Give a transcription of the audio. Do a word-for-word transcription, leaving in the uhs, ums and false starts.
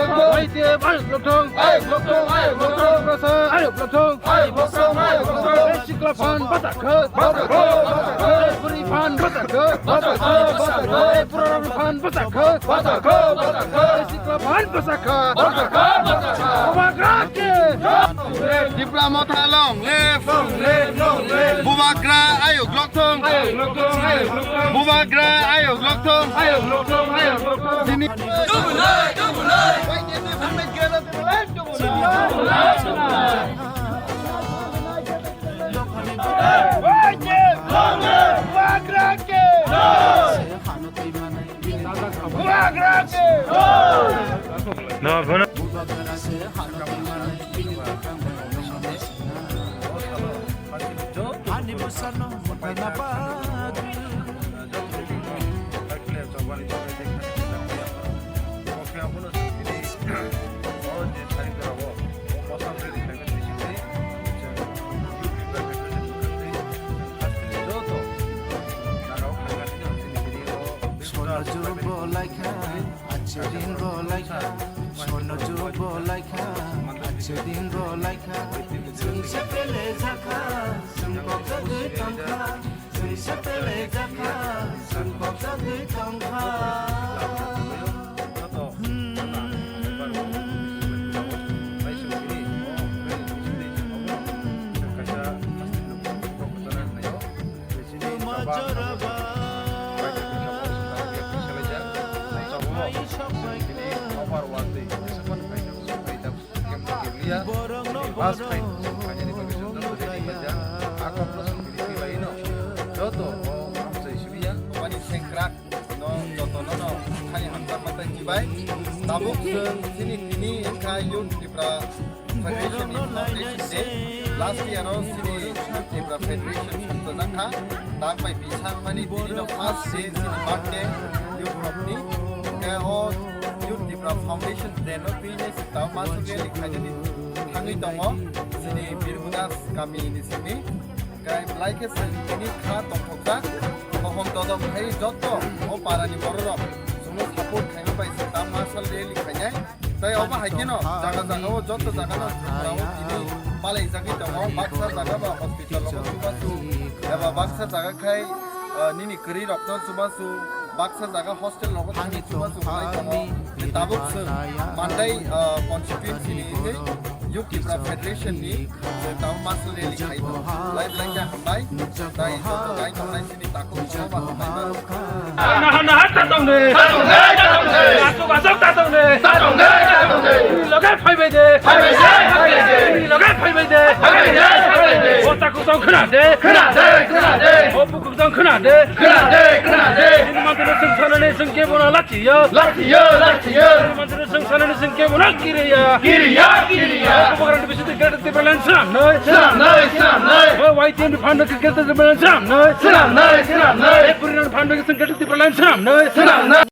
Y T F ayuk lokthong. Ayuk lokthong, ayuk lokthong. Tiprasa ayuk lokthong. Ayuk lokthong, ayuk lokthong. Sikla phan bachakha. Bachakha, bachakha. Buri phan bachakha. Bachakha, bachakha. Pura phan bachakha. Bachakha, bachakha. Sikla phan bachakha. Bachakha, bachakha. Bubagra ke. Tipra Motha long live. Long live, long live. Bubagra ayuk lokthong. Ayuk lokthong, ayuk lokthong. Bubagra ayuk lokthong. Ayuk lokthong, ayuk lokthong. Sini. Sono jubo laikha, ache din bo laikha. Sono jubo laikha, ache din bo laikha. Chwng se pele jakha, chwng kok jagwi tongkha. Chwng se pele jakha, chwng kok jagwi tongkha. Last time, khainani bagwi chwng jotoni bai no, joto o amchai sibiya. Wani sengkrak no jotono no khani hamjakma tei chibai. Tabuk chwng chini tini wngkha Youth Tipra Federation ni foundation day. Last year o chini Youth Tipra Federation songchajak kha. Tang bai bisang mani tini no first day chini birthday youth rok ni. Hwnkhe o Youth Tipra Foundation day no tini Tamo masuk rally khainani thangwi tongo chini Birhudas kami ni simi. Kai belai khe chwng tini kha tongthokjak. Bohong dodok khai jotto o para ni borok rok chwngno support khaima bai se tamo masal rally khainai. Tai obo hai kheno jaga jaga o jotto jaga no Tripura o tini palai jagwi tongo. Baksa jaga ba hospital o chubachu eba baksa jaga khai, ah, nini kwrwi rok no chubachu baksa jaga hostel rogo thangwi chubachu khlai tongo. Tabuk chwng Mandai, ah, constituency ni hwnwi Youth Tipra Federation ni chwng tabuk muscle rally khai tongo. Belai belai khe hambai. Tai joto nai tongnai chini takhuk no ba hambai. Naha naha ta tong de. Ta tong de, ta tong de. Asuk asuk ta tong de. Ta tong de, ta tong de. Loge phai bai de. Phai bai de, phai bai de. Loge phai bai de. Phai bai de, phai bai de. O takhuk tong khna de. Khna de, khna de. O Khna de, khna de. Khna de, khna de. Chini manthano chwng sanani chwng kebo no lachiya. Lachiya, lachiya. Chini manthano chwng sanani chwng kebo no kiriya. Kiriya, kiriya. Bubagrani bisingtwi Greater Tipraland swnamnai. Swnamnai, swnamnai. O Y T F ni phan no Greater Tipraland swnamnai. Swnamnai, swnamnai. O Burinani phan no Greater Tipraland swnamnai. Swnamnai.